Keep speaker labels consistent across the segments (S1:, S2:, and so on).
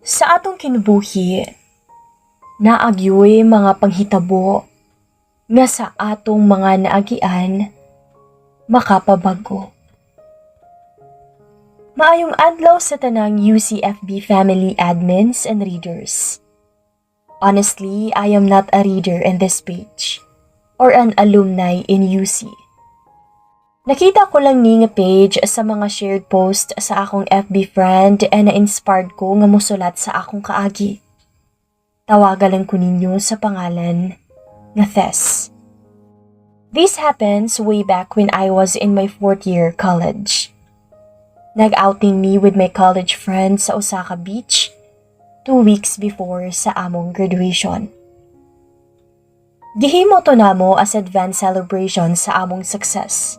S1: Sa atong kinabuhi, naa gyoy mga panghitabo nga sa atong mga naagian makapabago. Maayong adlaw sa tanang UCFB family, admins and readers. Honestly, I am not a reader in this page or an alumni in UC. Nakita ko lang ni nga page sa mga shared post sa akong FB friend and na-inspired ko nga musulat sa akong kaagi. Tawagan lang ko ninyo sa pangalan nga Tess. This happens way back when I was in my fourth year college. Nag-outing me with my college friends sa usa ka beach 2 weeks before sa among graduation. Gihimo to namo as advance celebration sa among success.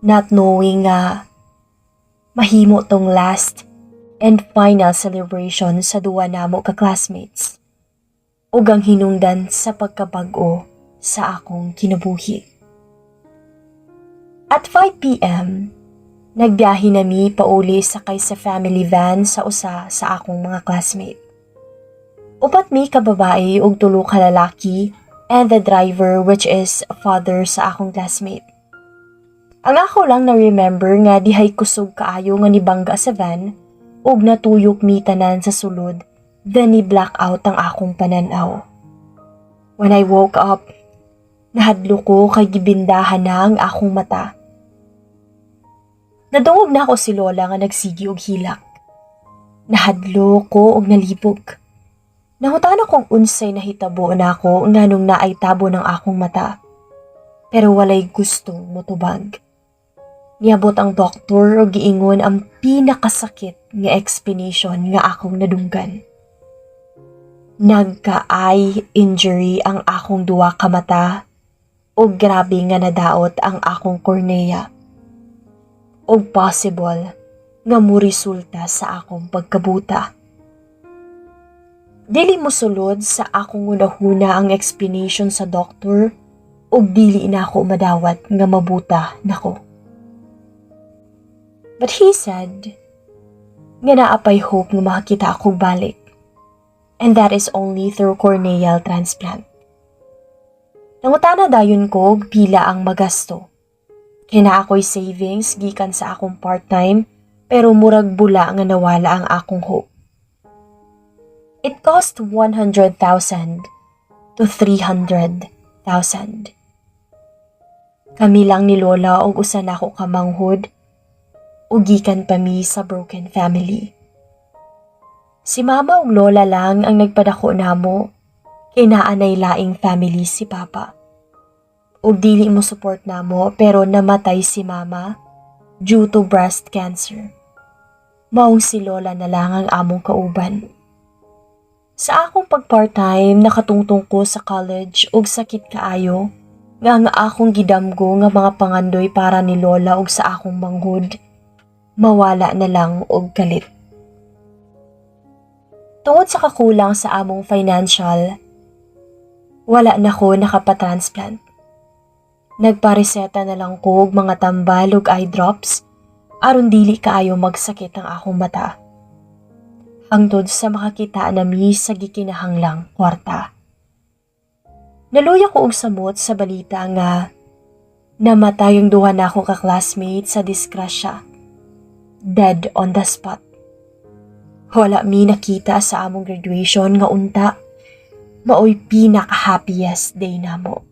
S1: Not knowing nga mahimo tong last and final celebration sa duwa namo ka classmates ug ang hinungdan sa pagkabag-o sa akong kinabuhi. At 5 p.m., nagbiyahe na mi pauli sakay sa family van sa usa sa akong mga classmate. Upat mi ka babae ug tulo ka lalaki and the driver, which is father sa akong classmate. Ang ako lang na-remember nga dihay kusog kaayo nga nibangga sa van ug natuyok mi tanan sa sulod, then ni blackout ang akong pananaw. When I woke up, nahadlok ko kay gibindahan na ang akong mata. Nadungog nako si Lola nga nagsigi og hilak. Nahadlok ko og nalibog. Nangutana kung unsay nahitabo nako nganong naay tabo ng akong mata. Pero walay gustong mutubag. Niabot ang doktor ug giingon ang pinakasakit nga explanation nga akong nadunggan. Nagka-eye injury ang akong duwa ka mata ug grabe nga nadaot ang akong cornea. Ug possible nga mo resulta sa akong pagkabuta. Dili mosulod sa akong hunahuna ang explanation sa doktor ug dili na ako madawat nga mabuta nako. But he said nga naa pay hope nga makakita ako balik. And that is only through corneal transplant. Nangutana dayon ko og pila ang magasto. Kay naa ako'y savings gikan sa akong part-time, pero murag bula nga nawala ang akong hope. It cost 100,000 to 300,000. Kami lang ni Lola og usa nako ka manghod ug gikan pa mi sa broken family. Si Mama ug Lola lang ang nagpadako namo kay naa nay laing family si Papa. Ug dili mo support namo, pero namatay si Mama due to breast cancer. Maong si Lola na lang ang among kauban. Sa akong pag part-time, nakatungtong ko sa college ug sakit kaayo nga ang akong gidamgo nga mga pangandoy para ni Lola ug sa akong manghud mawala na lang og kalit. Tungod sa kakulang sa among financial, wala na ko nakapa-transplant. Nagpareseta na lang ko og mga tambal ug eye drops aron dili kaayo magsakit ang akong mata. Hangtod sa makakita na mi sa gikinahanglang kwarta. Naluya ko og samot sa balita nga namatay ang duha nako ka classmate sa disgrasya. Dead on the spot. Wala mi nakita sa among graduation nga unta maoy pinaka-happiest day namo.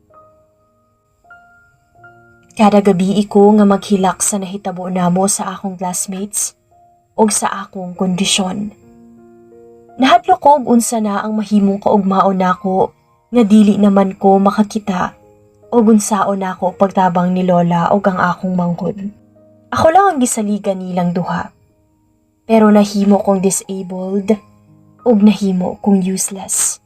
S1: Kada gabi ko nga maghilak sa nahitabo namo sa akong classmates ug sa akong kondisyon. Nahadlok ko og unsa na ang mahimong kaugmaon nako nga dili naman ko makakita ug unsaon nako pagtabang ni Lola ug ang akong manghud. Ako lang ang gisaligan nilang duha. Pero nahimo kong disabled ug nahimo kong useless.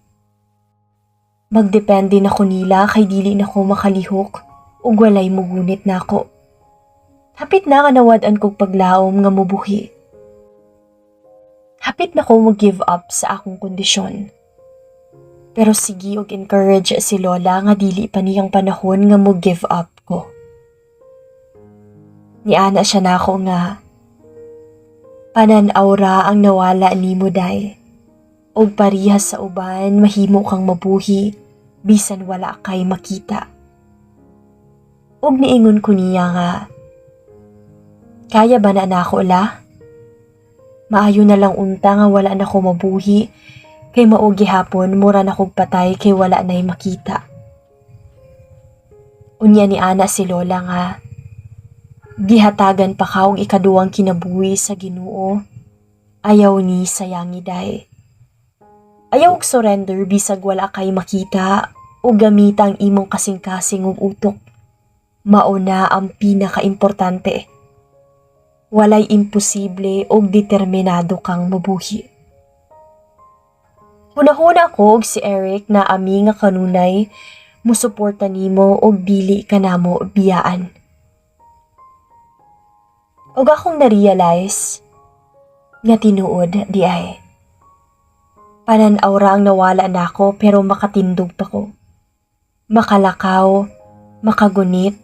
S1: Magdepende na ko nila kay dili na ko makalihok ug walay mugunit nako. Hapit na nga nawad-an kog paglaom nga mubuhi. Hapit na ko mo give up sa akong kondisyon. Pero sige og encourage si Lola nga dili pa niyang panahon nga mo give up ko. Niana siya nako nga Panan-aw ra ang nawala nimo, day. Og parehas sa uban, mahimo kang mabuhi bisan wala kay makita." Og niingon ko niya nga, "Kaya ba na nako, La? Maayo na lang unta nga wala na ko mabuhi kay mao gihapon mura na kog patay kay wala na'y makita." Unya ni ana si Lola nga, "Gihatagan pa ka og ikaduhang kinabuhi sa Ginoo. Ayaw ni sayangi, day. Ayaw og surrender bisag wala kay makita o gamita ang imong kasing-kasing ug utok. Mao na ang pinakaimportante. Walay imposible og determinado kang mabuhi." Hunahuna ko og si Eric na ami nga kanunay musuporta nimo og dili ka namo biyaan. Og akong na-realize nga tinuod diay. Panan-aw ra ang nawala nako pero makatindog pa ko. Makalakaw, makagunit,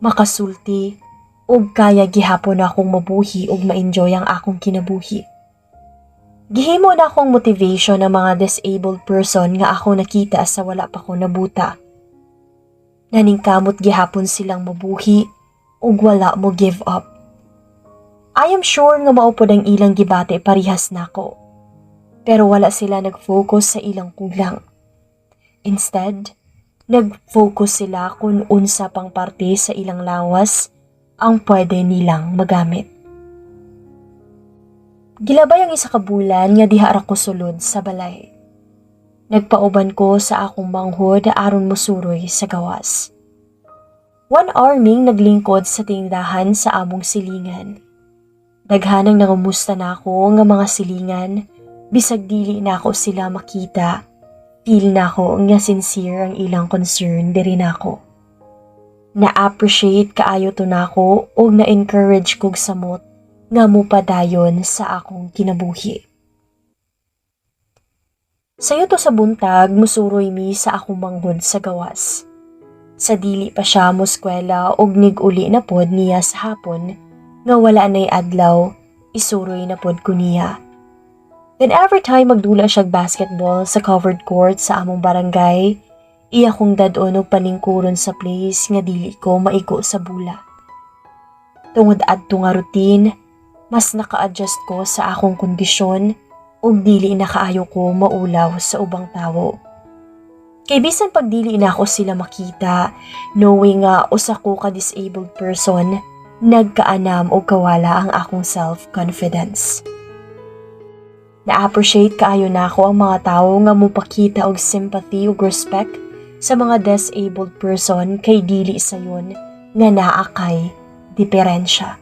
S1: makasulti, ug kaya gihapon akong mabuhi ug ma-enjoy ang akong kinabuhi. Gihimo na akong motivation ang mga disabled person nga ako nakita sa wala pa ko nabuta. Naningkamot gihapon silang mabuhi ug wala mo give up. I am sure nga mao pod ang ilang gibati parihas nako. Pero wala sila nag-focus sa ilang kulang. Instead, nag-focus sila kung unsa pang parte sa ilang lawas ang pwede nilang magamit. Gilabay ang isa ka bulan nga diha ra ko sulod sa balay. Nagpauban ko sa akong manghod aron mosuroy sa gawas. 1 hour ming naglingkod sa tindahan sa among silingan. Daghan ang nangumusta nako nga mga silingan, bisag dili nako sila makita. Feel nako nga sincere ang ilang concern diri nako. Na-appreciate kaayo to nako ug na-encourage kog samot nga mupadayon sa akong kinabuhi. Sayo to sa buntag, musuroy mi sa akong manghod sa gawas. Sa dili pa siya moskwela og nig-uli na pod niya sa hapon nga wala na'y adlaw, isuroy na pod ko niya. Then every time magdula siya basketball sa covered court sa among barangay, iya kong dad-on og paningkuron sa place nga dili ko maigo sa bula. Tungod adto nga routine, mas naka-adjust ko sa akong kondisyon ug dili na kaayo ko maulaw sa ubang tawo. Kay bisan pag dili na ako sila makita, knowing nga usa ko ka disabled person, nagkaanam og kawala ang akong self-confidence. Na-appreciate kaayo nako ang mga tawo nga mopakita og sympathy ug respect sa mga disabled person kay dili sayon nga naa kay diferensya.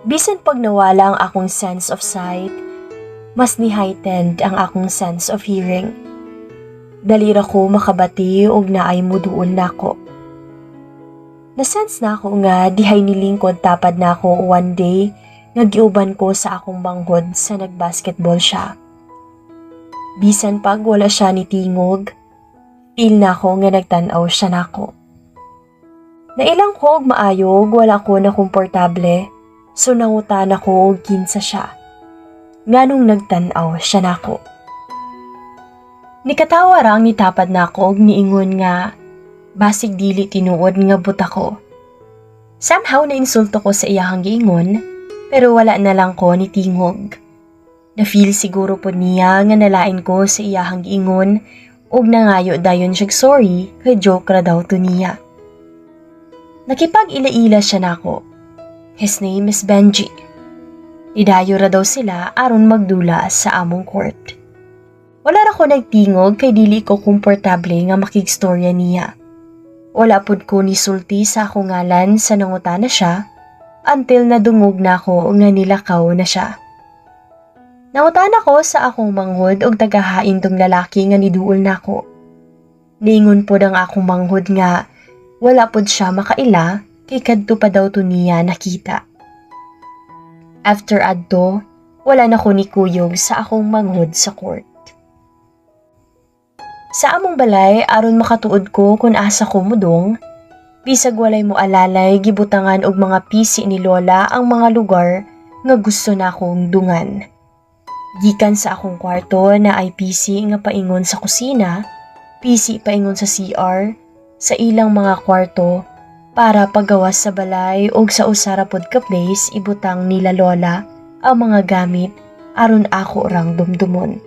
S1: Bisan pag nawala ang akong sense of sight, mas ni heightened ang akong sense of hearing. Dali ra ko makabati og naay muduol nako. Na-sense nako nga dihay nilingkod tapad nako one day nga giuban ko sa akong manghod sa nagbasketball siya. Bisan pag wala siya ni tingog, feel nako nga nagtan-aw siya nako. Nailang ko og maayo, wala ko na komportable, so nangutana ko og kinsa siya. Nganong nagtan-aw siya nako. Nikatawa ra ang nitapad nako og niingon nga basig dili tinuod nga buta ko. Somehow nainsulto ko sa iyahang giingon, pero wala na lang ko ni tingog. Na-feel siguro po niya nga nalain ko sa iyahang giingon ug nangayo dayon siya sorry kay joke ra daw to niya. Nakipag-ila-ila siya nako. His name is Benji. Idayo ra daw sila aron magdula sa among court. Wala ra ko nagtingog kay dili ko komportable nga makigstorya niya. Wala pud ko ni sulti sa akong ngalan sa nangutana siya until nadungog na ako nga nilakaw na siya. Nangutana ko sa akong manghod og tagahain tong lalaki nga niduol nako. Niingon pod ang akong manghod nga wala pod siya makaila kay kadto pa daw to niya nakita. After adto, wala na ko ni kuyog sa akong manghod sa court. Sa among balay, aron makatuod ko kung asa ko mudong, bisag walay mo alalay, gibutangan og mga pisi ni Lola ang mga lugar nga gusto na akong dungan. Gikan sa akong kwarto naay PC nga paingon sa kusina, PC paingon sa CR, sa ilang mga kwarto para pagawas sa balay ug sa usa ra pod ka place ibutang nila Lola ang mga gamit aron ako rang dumdumon.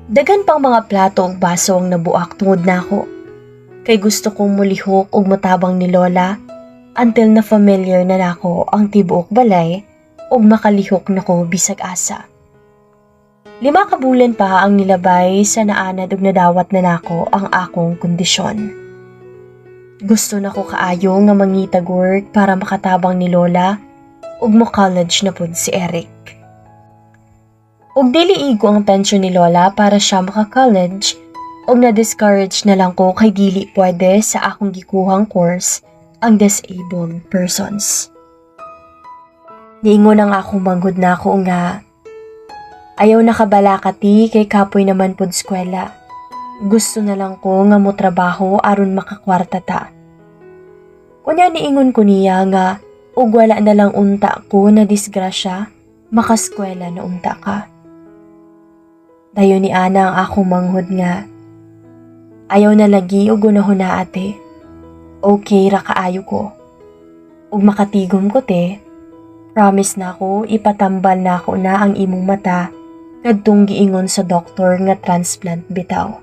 S1: Daghan pang mga plato ug baso ang nabuak tungod nako. Kay gusto kong mulihok ug motabang ni Lola until na familiar na nako ang tibuok balay ug makalihok nako bisag asa. 5 ka bulan pa ang nilabay sa naanad ug nadawat na nako ang akong kondisyon. Gusto nako kaayo nga mangitag work para makatabang ni Lola ug mo college na pud si Eric. Ug dili igo ang pensyon ni Lola para siya maka-college ug na-discourage na lang ko kay dili pwede sa akong gikuhang course ang disabled persons. Niingon ang akong manghud nako nga ayaw na kabalaka, ti, kay kapoy naman pud eskwela. Gusto na lang ko nga mo trabaho aron makakwarta ta. Unya niingon ko niya nga ug wala na lang unta ko na disgrasya, makaskwela na unta ka. Dayon niana ang akong manghud nga ayaw na lagi og hunahuna, ate. Okay ra kaayo ko. Ug makatigom ko, te, promise na ako ipatambal na ako na ang imong mata kadtong giingon sa doktor nga transplant bitaw.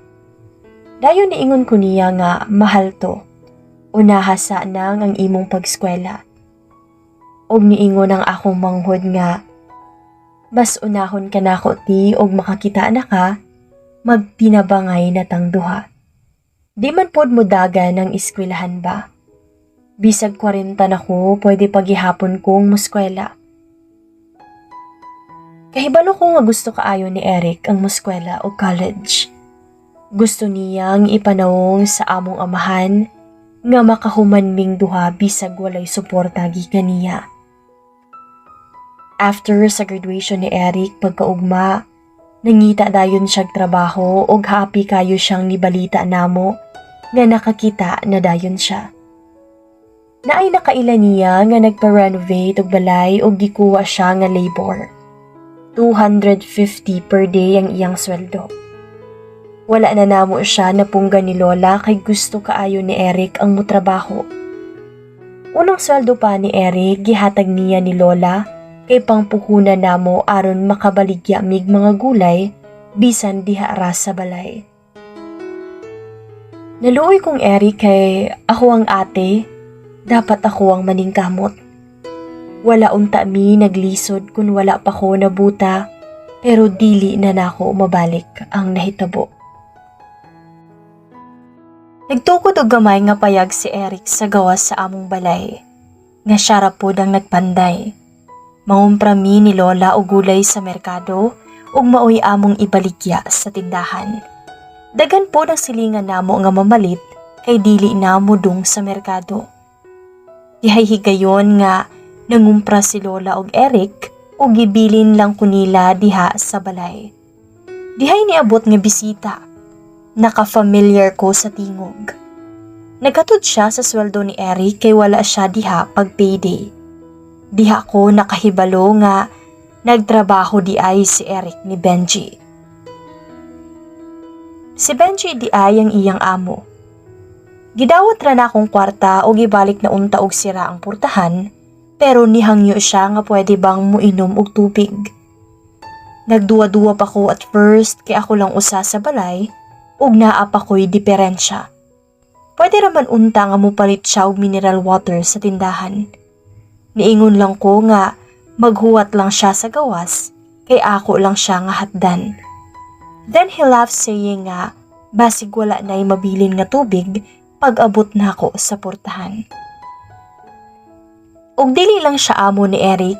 S1: Dayon niingon ko niya nga mahal to. Unaha sa nang ang imong pagskwela. Og niingon ang akong manghud nga mas unahon ka nako, ti, og makakita na ka, magtinabangay na tang duha. Di man pod mo dagan ang eskwelahan ba? Bisag 40 na ko, pwede paghihapon kong muskwela. Kahibalo ko nga gusto kaayo ni Eric ang muskwela o college. Gusto niyang ipanawong sa among amahan nga makahuman ming duha bisag walay suporta gikan niya. After sa graduation ni Eric pagkaugma, nangita dayon siyag trabaho ug happy kayo siyang nibalita namo nga nakakita na dayon siya. Naay nakaila niya nga nagpa-renovate og balay ug gikuha siya nga labor. 250 per day ang iyang sweldo. Wala na namo siya napunggan ni Lola kay gusto kaayo ni Eric ang mutrabaho. Unang sweldo pa ni Eric, gihatag niya ni Lola kay pangpuhunan namo aron makabaligya mig mga gulay bisan diha ra sa balay. Naluoy kong Eric kay ako ang ate, dapat ako ang maningkamot. Wala unta mi naglisod kung wala pa ko nabuta, pero dili na nako mabalik ang nahitabo. Nagtukod og gamay nga payag si Eric sa gawas sa among balay, nga siya ra pod ang nagpanday. Mangumpra mi ni Lola og gulay sa merkado ug maoy among ibaligya sa tindahan. Daghan pod ang silingan namo nga mamalit kay dili na modung sa merkado. Dihay higayon nga nangumpra si Lola og Eric ug gibilin lang ko nila diha sa balay. Dihay niabot nga bisita. Naka-familiar ko sa tingog. Naghatod siya sa sweldo ni Eric kay wala siya diha pag payday. Diha ko nakahibalo nga nagtrabaho di ay si Eric ni Benji. Si Benji di ay ang iyang amo. Gidawat ra na akong kwarta o gibalik na unta og sira ang purtahan, pero nihangyo siya nga pwede bang muinom og tubig. Nagduwa-duwa pa ko at first kay ako lang usa sa balay ug naa pa ko'y diferensya. Pwede raman unta nga mupalit siya og mineral water sa tindahan. Niingon lang ko nga maghuwat lang siya sa gawas kay ako lang siya nga hatdan. Then he laughed, saying nga basig wala na'y mabilin nga tubig pag abot nako sa portahan. Ug dili lang siya amo ni Eric,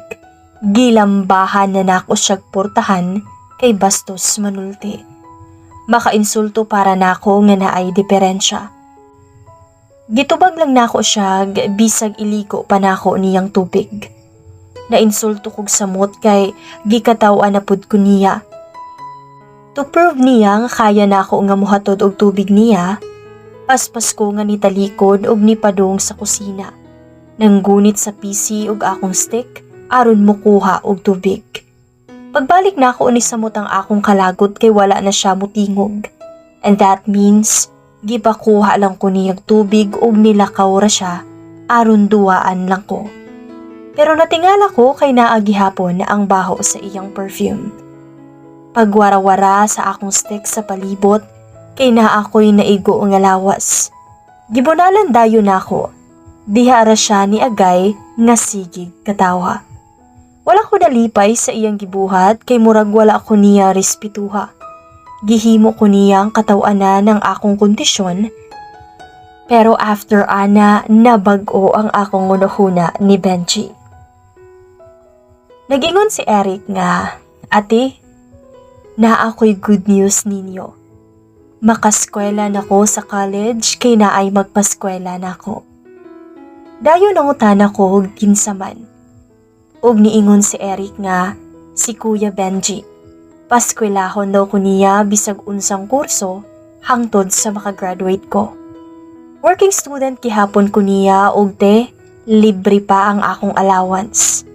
S1: gilambahan na nako siyag portahan kay bastos manulti. Makainsulto para nako nga naay diferensya. Gitubag lang nako siya bisag iliko pa nako niyang tubig. Nainsulto kog samot kay gikataw-an na pud ko niya. To prove niya nga kaya nako nga muhatod og tubig niya, paspas ko nga nitalikod og nipadong sa kusina. Nanggunit sa PC og akong stick. aron mukuha og tubig. Pagbalik nako, nisamot ang akong kalagot kay wala na siya mutingog. And that means gipakuha lang ko niyang tubig ug nilakaw ra siya aron duwaan lang ko. Pero natingala ko kay naa gihapon ang baho sa iyang perfume. Pagwara-wara sa akong stick sa palibot kay naa ko'y naigo nga lawas. Gibunalan dayon nako. Diha ra siya ni agay nga sigig katawa. Wala ko nalipay sa iyang gibuhat kay murag wala ko niya respetuha. Gihimo ko niyang kataw-anan ng akong kondisyon. Pero after ana, nabag-o ang akong hunahuna ni Benji. Nagingon si Eric nga, "Ate, naa ko'y good news ninyo. Makaskwela na ko sa college kay naay magpaskwela nako." Dayon nangutana ko og kinsa man. Ug niingon si Eric nga si Kuya Benji. Paskwelahon daw ko niya bisag unsang kurso hangtod sa makagraduate ko. Working student gihapon ko niya og te, libre pa ang akong allowance.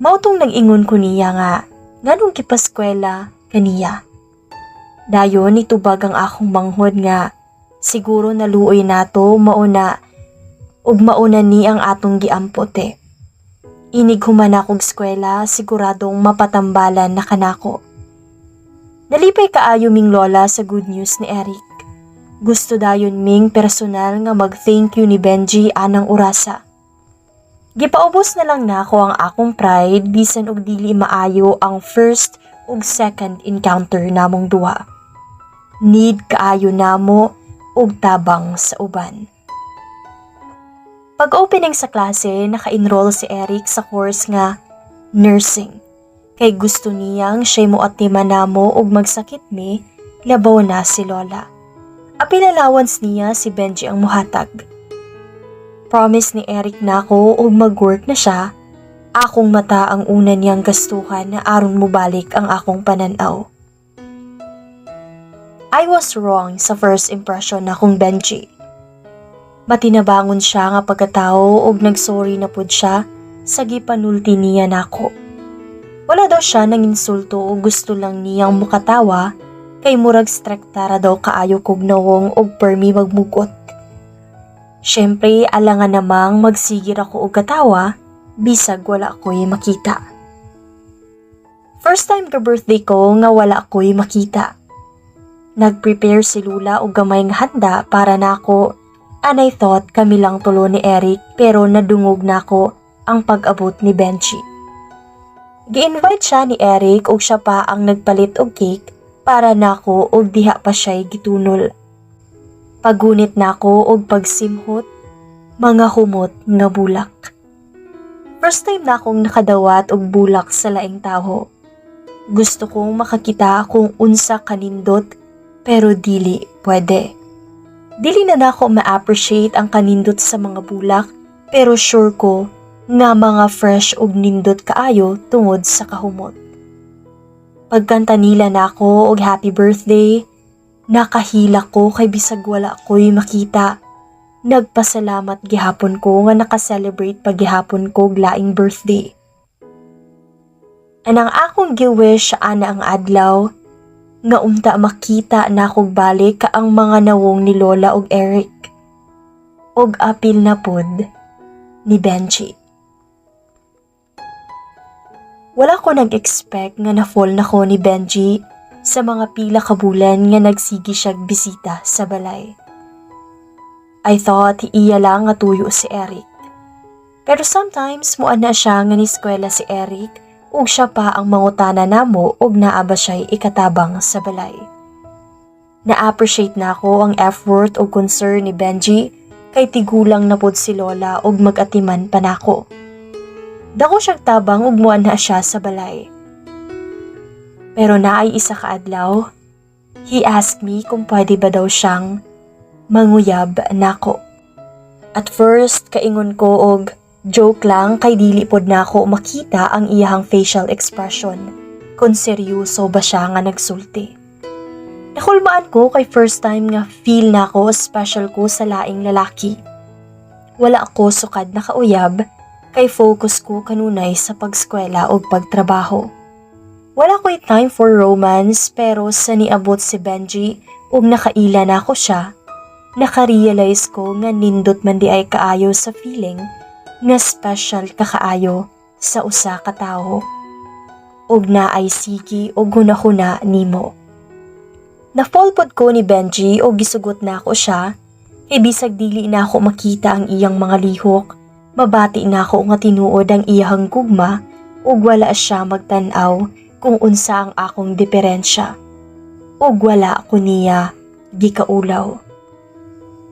S1: Mao tong nag-ingon ko niya nga nganong gipaskwela kaniya. Dayon nitubag ang akong manghod nga siguro naluoy nato mauna ug mauna ni ang atong giampo, te. Inig human akong eskwela, siguradong mapatambalan na kanako. Nalipay kaayo ming lola sa good news ni Eric. Gusto dayon ming personal nga mag-thank you ni Benji anang orasa. Gipaubos na lang nako ang akong pride bisan og dili maayo ang first ug second encounter namong duha. Need kaayo namo og tabang sa uban. Pag-opening sa klase, naka-enroll si Eric sa course nga nursing. Kay gusto niyang siya'y moatiman namo og magsakit mi, labaw na si Lola. Apil allowance niya, si Benji ang muhatag. Promise ni Eric nako og mag-work na siya, akong mata ang una niyang gastuhan na aron mobalik ang akong pananaw. I was wrong sa first impression nakong Benji. Matinabangon siya nga pagkatao og nagsorry na pud siya sa gipanulti niya nako. Wala daw siya nang insulto o gusto lang niyang mukatawa kay murag strekta ra daw kaayo kog nawong og permi magmugot. Syempre, alangan namang magsigir ako og katawa bisag wala ko'y makita. First time ka birthday ko nga wala ko'y makita. Nag-prepare si Lula og gamay nga handa para nako and I thought kami lang tulo ni Eric, pero nadungog nako ang pag-abot ni Benji. Gi-invite siya ni Eric ug siya pa ang nagpalit og cake para nako ug diha pa siya'y gitunol. Pagunit nako og pagsimhot, mga humot nga bulak. First time na akong nakadawat og bulak sa laing tawo. Gusto kong makakita kung unsa kanindot, pero dili pwede. Dili na nako ma-appreciate ang kanindot sa mga bulak, pero sure ko nga mga fresh ug nindot kaayo tungod sa kahumot. Pagkanta nila nako og happy birthday, nakahilak ko kay bisag wala ko'y makita. Nagpasalamat gihapon ko nga nakaselebrate pa gihapon ko og laing birthday. Anang akong giwish ana ang adlaw nga unta makita nakog balik ka ang mga nawong ni Lola og Eric. Og apil na pud ni Benji. Wala ko nag-expect nga na-fall na ko ni Benji sa mga pila ka bulan nga nagsigi siyag bisita sa balay. I thought iya lang nga tuyo si Eric. Pero sometimes muana siya nga ni-eskwela si Eric ug siya pa ang mangutana namo og naa ba siya'y ikatabang sa balay. Na-appreciate nako ang effort ug concern ni Benji kay tigulang na pod si Lola ug mag-atiman pa nako. Dako siyang tabang ug muana siya sa balay. Pero naay isa ka adlaw, he asked me kung pwede ba daw siyang manguyab nako. At first, kaingon ko og joke lang kay dili pod nako makita ang iyahang facial expression kung seryoso ba siya nga nagsulti. Nakulbaan ko kay first time nga feel nako special ko sa laing lalaki. Wala ako sukad nakauyab. Kay focus ko kanunay sa pagskwela ug pagtrabaho. Wala ko'y time for romance, pero sa niabot si Benji ug nakaila nako siya, nakarealize ko nga nindot man diay kaayo sa feeling nga special ka kaayo sa usa ka tawo ug naay sige og hunahuna nimo. Na-fall pod ko ni Benji og gisugot nako siya, kay bisag dili nako makita ang iyang mga lihok, mabati nako nga tinuod ang iyang gugma ug wala siya magtan-aw kung unsa ang akong diferensya. Ug wala ko niya gikaulaw.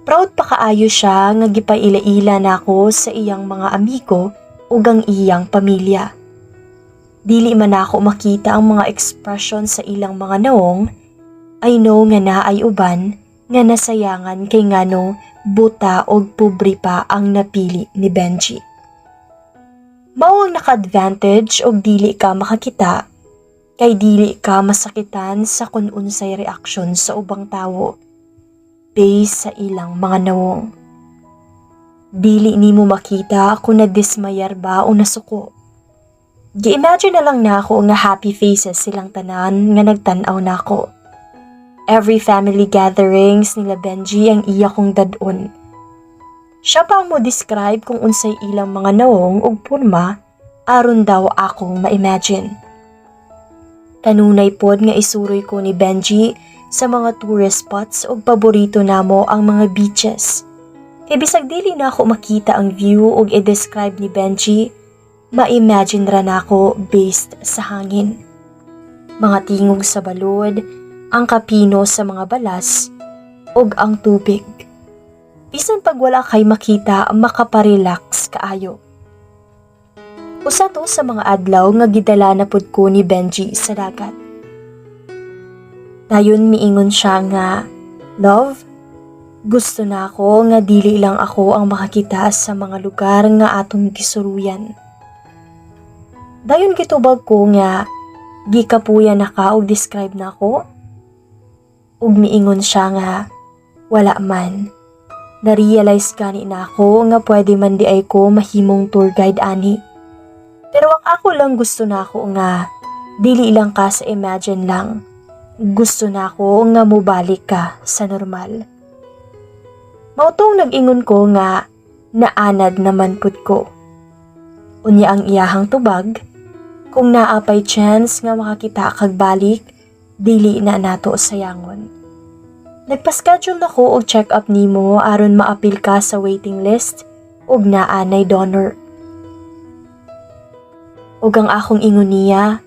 S1: Proud pa kaayo siya nga gipaila-ila nako sa iyang mga amigo ug ang iyang pamilya. Dili man nako makita ang mga expression sa ilang mga nawong, I know nga naay uban nga nasayangan kay ngano buta og pobre pa ang napili ni Benji. Mao ang naka-advantage og dili ka makakita kay dili ka masakitan sa kung unsay reaksyon sa ubang tawo based sa ilang mga nawong. Dili nimo makita kung nadismayar ba o nasuko. Gi-imagine na lang nako nga happy faces silang tanan nga nagtan-aw nako. Every family gatherings nila Benji ang iya kong dad-on. Siya pa ang mo describe kung unsay ilang mga nawong ug porma aron daw akong ma-imagine. Kanunay pod nga isuroy ko ni Benji sa mga tourist spots ug paborito namo ang mga beaches. Kay bisag dili nako makita ang view ug i-describe ni Benji, ma-imagine ra nako based sa hangin, mga tingog sa balod, ang kapino sa mga balas, ug ang tubig. Bisan pag wala kay makita, makaparelax kaayo. Usa to sa mga adlaw nga gidala na pud ko ni Benji sa dagat. Dayon miingon siya nga, "Love, gusto nako nga dili lang ako ang makakita sa mga lugar nga atong gisuruyan." Dayon gitubag ko nga, "Gikapuya na ka og describe nako?" Ug miingon siya nga, "Wala man. Na-realize gani nako nga pwede man diay ko mahimong tour guide ani. Pero ang ako lang, gusto nako nga dili lang ka sa imagine lang. Gusto nako nga mubalik ka sa normal." Mao tong nag-ingon ko nga naanad naman pud ko. Unya ang iyahang tubag, "Kung naa pay chance nga makakita kag balik, dili na nato sayangon. Nagpa-schedule na ko og check-up nimo aron maapil ka sa waiting list ug naa nay donor." Ug ang akong ingon niya,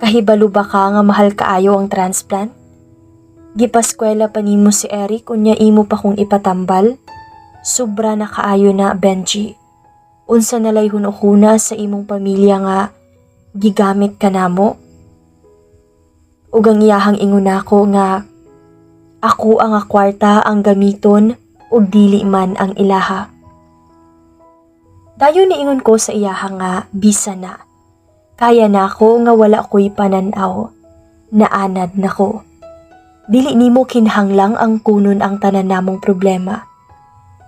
S1: "Kahibalo ba ka nga mahal kaayo ang transplant? Gipaskwela pa nimo si Eric, unya imo pa kong ipatambal? Sobra na kaayo na, Benji. Unsa nalay hunahuna sa imong pamilya nga gigamit ka namo?" Ug ang iyahang ingon nako nga, "Ako ang kwarta ang gamiton ug dili man ang ilaha." Dayon niingon ko sa iyaha nga bisa na. Kaya nako nga wala ko'y pananaw. Naanad nako. Dili nimo kinahanglang angkunon ang tanan namong problema.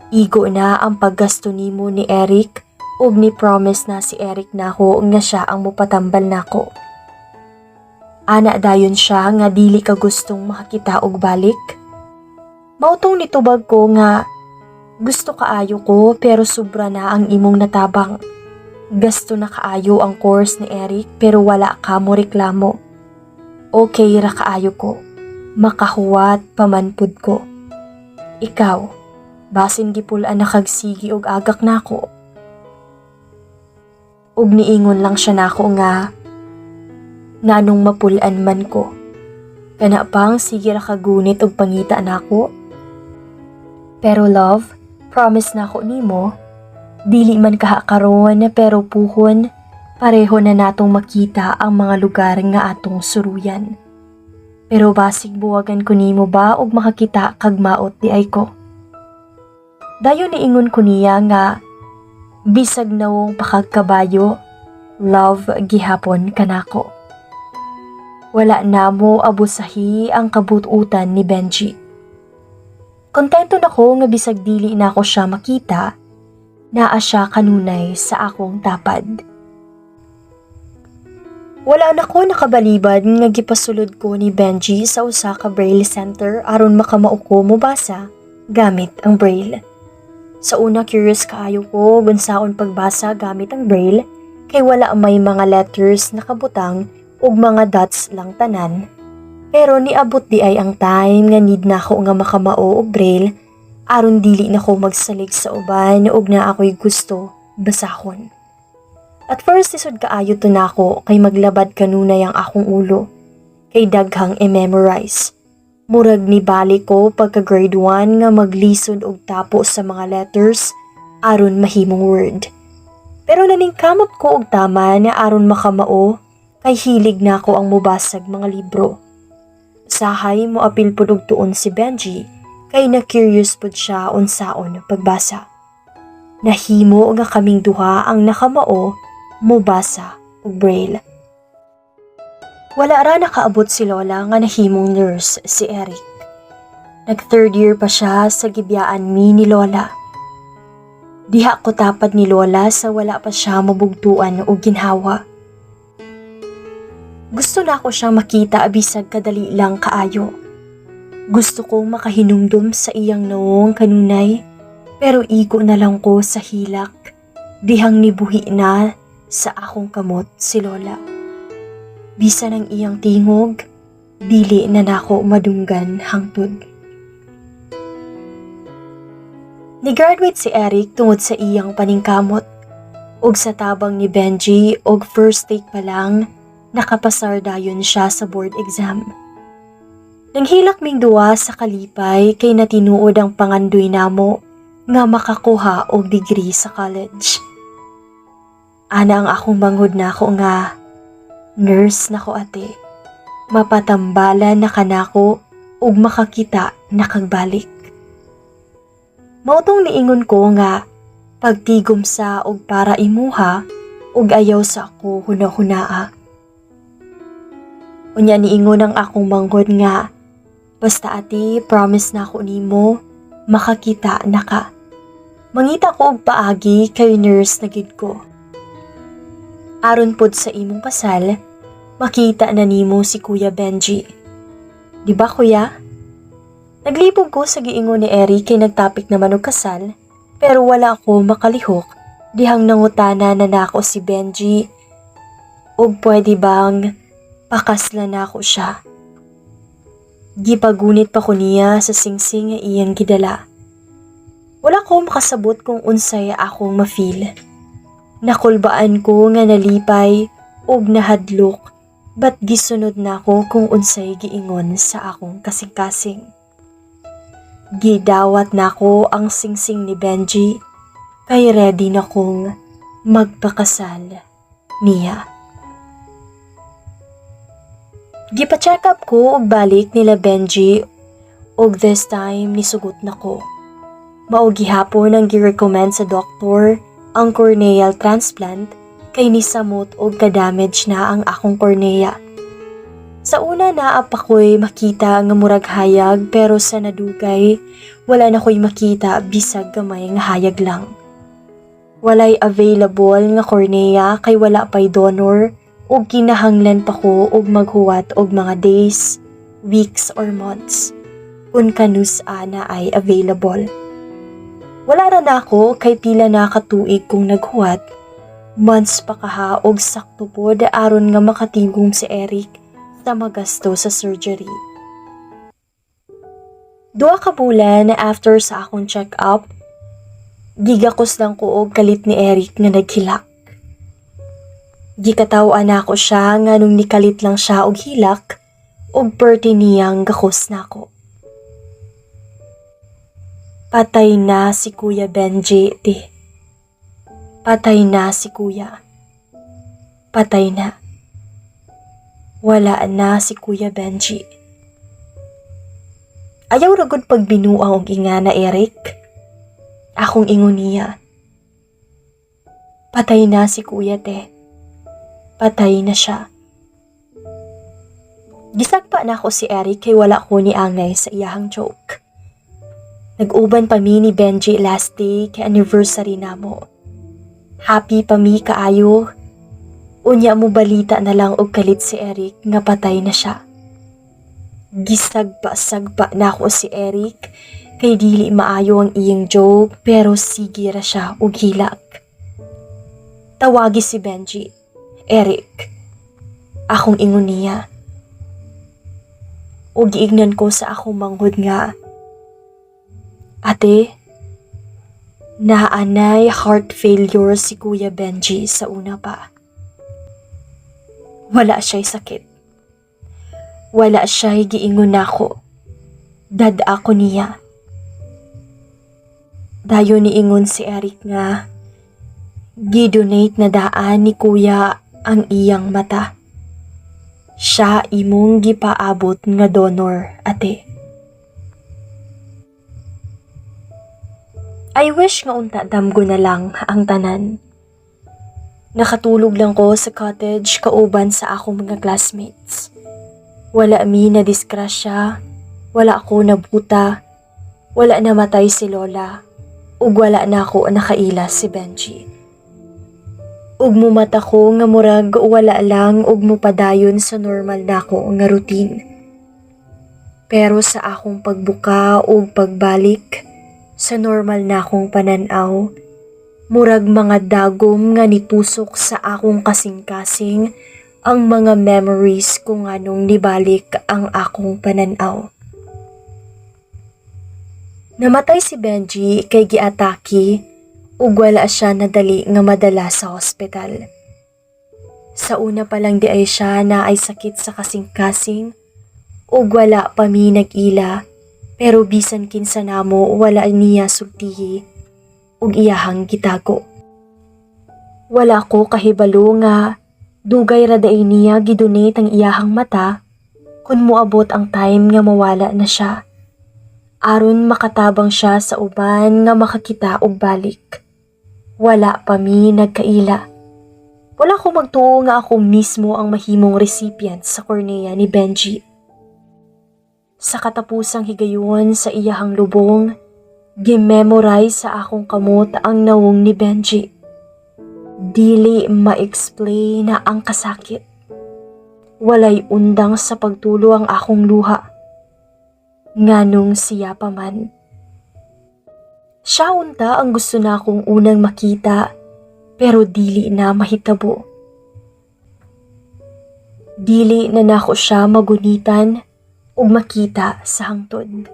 S1: Igo na ang paggasto nimo ni Eric ug ni promise na si Eric nako nga siya ang mopatambal nako. Ana dayon siya nga, "Dili ka gustong makakita og balik?" Mao tong nitubag ko nga, "Gusto kaayo ko, pero sobra na ang imong natabang. Gasto na kaayo ang course ni Eric pero wala ka mo reklamo. Okay ra kaayo ko. Makahuwat pa man pud ko. Ikaw, basin gipul-an na kag sige og agak nako." Ug niingon lang siya nako nga, "Nganong mapul-an man ko? Kana pang sige ra kagunit og pangita nako. Pero love, promise nako nimo, dili man kaha karon pero puhon, pareho na natong makita ang mga lugar nga atong suruyan. Pero basig buwagan ko nimo ba og makakita kag maot diay ko." Dayon niingon ko niya nga, "Bisag nawong pa kag kabayo, love gihapon kanako." Wala namo abusahi ang kabututan ni Benji. Kontento na ko nga bisag dili nako siya makita, Naa siya kanunay sa akong tapad. Wala na ko nakabalibad nga gipasulod ko ni Benji sa usa ka Braille center aron makamao ko mobasa gamit ang Braille. Sa una, curious kaayo ko unsaon pagbasa gamit ang Braille kay wala may mga letters nakabutang ug mga dots lang tanan. Pero niabot diay ang time nga need na ako nga makamao og Braille aron dili na ko magsalig sa uban ug naa ako'y gusto basahon. At first, lisod kaayo to nako kay maglabad kanunay ang akong ulo kay daghang i-memorize. Murag nibalik ko pagka grade 1 nga maglisod og tapo sa mga letters aron mahimong word. Pero naningkamot ko og tama na aron makamao kay hilig nako ang mobasag mga libro. Sahay mo apil pud og tuon si Benji kay na curious pud siya unsaon pagbasa. Nahimo nga kaming duha ang nakamao mobasa og Braille. Wala ra nakaabot si Lola nga nahimong nurse si Eric. Nag third year pa siya sa gibiyaan mi ni Lola. Diha ko tapad ni Lola sa wala pa siya mabugtuan og ginhawa. Gusto nako siyang makita bisag kadali lang kaayo. Gusto kong makahinumdum sa iyang nawong kanunay, pero igo na lang ko sa hilak dihang nibuhi na sa akong kamot si Lola. Bisan ang iyang tingog, dili na nako madunggan hangtod. Ni-graduate si Eric tungod sa iyang paningkamot ug sa tabang ni Benji, og first take pa lang nakapasar dayon siya sa board exam. Nanghilak ming duwa sa kalipay kay natinuod ang pangandoy namo nga makakuha og degree sa college. Ana ang akong manghod nako nga, "Nurse na ko, ate. Mapatambalan na kanako ug makakita na kag balik." Mao tong niingon ko nga pagtigom sa og para imuha ug ayaw sa ako huna-hunaa. Unya niingon ang akong manghod nga, "Basta ate, promise nako nimo, makakita na ka. Mangita ko og paagi kay nurse na gid ko. Aron pod sa imong kasal, makita na nimo si Kuya Benji. Di ba, kuya?" Naglibog ko sa giingon ni Eric kay nagtopic naman og kasal, pero wala ako makalihok dihang nangutana na nako si Benji og pwede bang pakaslan nako siya. Gipagunit pa ko niya sa singsing nga iyang gidala. Wala ko makasabot kung unsay akong ma-feel. Nakulbaan ko nga nalipay og nahadlok, but gisunod nako kung unsay giingon sa akong kasing-kasing. Gidawat nako ang singsing ni Benji kay ready na kong magpakasal niya. Gipa-check up ko og balik nila Benji og this time nisugot na ko. Mao gihapon ang gi-recommend sa doktor ang corneal transplant kay nisamot og ka-damage na ang akong cornea. Sa una, naa pa ko'y makita nga murag hayag, pero sa nadugay wala na ko'y makita bisag gamay nga hayag lang. Walay available nga cornea kay wala pa'y donor ug kinahanglan pa ko og maghuwat og mga days, weeks or months kung kanus-a naay available. Wala ra nako kay pila na katuig kong naghuwat, months pa kaha og sakto pod aron nga makatigom si Eric sa magasto sa surgery. 2 ka bulan after sa akong check-up, gigakos lang ko og kalit ni Eric nga naghilak. Gikataw-an nako siya nga nung nikalit lang siya og hilak og perti niyang gakos nako. "Patay na si Kuya Benji, te. Patay na si Kuya. Patay na. Wala na si Kuya Benji." "Ayaw ra gud pagbinuang og ingana, Eric," akong ingon niya. "Patay na si Kuya, te. Patay na siya." Gisagpa nako si Eric kay wala ko ni angay sa iyahang joke. Nag-uban pa mi ni Benji last day kay anniversary namo. Happy pa mi kaayo. Unya mo balita na lang og kalit si Eric nga patay na siya. Gisagpa-sagpa nako si Eric kay dili maayo ang iyang joke, pero sige ra siya og hilak. "Tawagi si Benji, Eric," akong ingon niya. Ug giingnan ko sa akong manghod nga, "Ate, naanay heart failure si Kuya Benji sa una pa. Wala siya'y sakit. Wala siya'y giingon nako. Dad ako niya." Dayon niingon si Eric nga gidonate na daan ni Kuya ang iyang mata. "Siya imong gipaabot nga donor, ate." I wish nga unta damgo na lang ang tanan. Nakatulog lang ko sa cottage kauban sa akong mga classmates. Wala mi na disgrasya, wala ako nabuta, wala namatay si Lola, ug wala na ako nakaila si Benji. Ug mumata ko nga murag wala lang ug mupadayon sa normal nako nga routine. Pero sa akong pagbuka ug pagbalik sa normal nakong pananaw, murag mga dagom nga nitusok sa akong kasing-kasing ang mga memories kung anong nibalik ang akong pananaw. Namatay si Benji kay giatake ug wala siya nadali nga madala sa hospital. Sa una pa lang di ay siya na ay sakit sa kasing-kasing ug wala pa mi nag-ila, pero bisan kinsa namo wala niya sultihi ug iyahang gitago. Wala ko kahibalo nga dugay ra diay niya gidonate ang iyahang mata kung moabot ang time nga mawala na siya, aron makatabang siya sa uban nga makakita og balik. Wala pa mi nagkaila. Wala ko magtuo nga ako mismo ang mahimong recipient sa cornea ni Benji. Sa katapusang higayon sa iyahang lubong, gimemorize sa akong kamot ang nawong ni Benji. Dili ma-explain na ang kasakit. Walay undang sa pagtulo ang akong luha. Nganong siya pa man. Siya unta ang gusto na akong unang makita, pero dili na mahitabo. Dili na nako siya magunitan ug makita sa hangtod.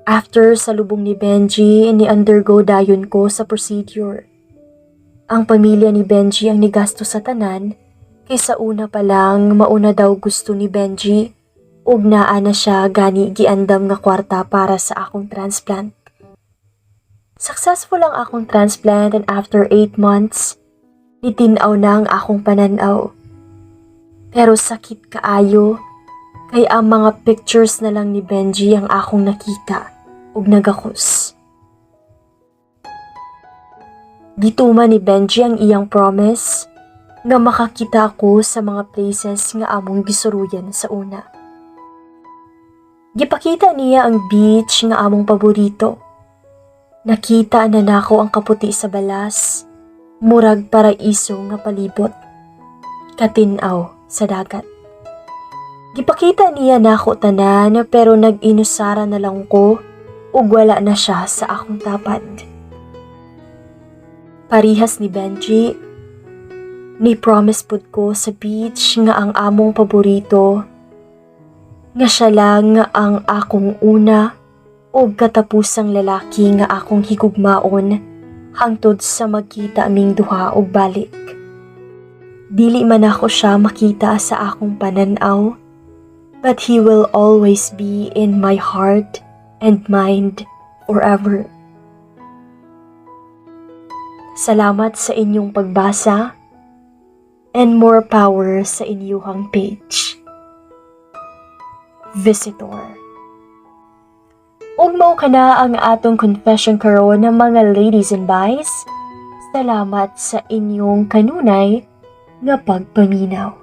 S1: After sa lubong ni Benji, ni undergo dayon ko sa procedure. Ang pamilya ni Benji ang nigasto sa tanan kay sa una pa lang mauna daw gusto ni Benji ug naa na siya gani giandam nga kwarta para sa akong transplant. Successful ang akong transplant and after 8 months, nitin-aw na ang akong pananaw. Pero sakit kaayo kay ang mga pictures na lang ni Benji ang akong nakita ug nagakos. Gituman ni Benji ang iyang promise nga makakita ako sa mga places nga among gisuruyan sa una. Gipakita niya ang beach nga among paborito. Nakita na nako ang kaputi sa balas, murag paraiso nga palibot. Katinaw sa dagat. Gipakita niya nako tanan, pero nag-inusara na lang ko ug wala na siya sa akong tapad. Parihas ni Benji, ni promise pud ko sa beach nga ang among paborito, nga siya lang ang akong una ug katapusang lalaki nga akong higugmaon hangtod sa magkita aming duha og balik. Dili man ako siya makita sa akong pananaw, but he will always be in my heart and mind forever. Salamat sa inyong pagbasa and more power sa inyuhang page. Visitor. Ug mao kana ang atong confession karon ng mga ladies and guys. Salamat sa inyong kanunay nga pagpaminaw.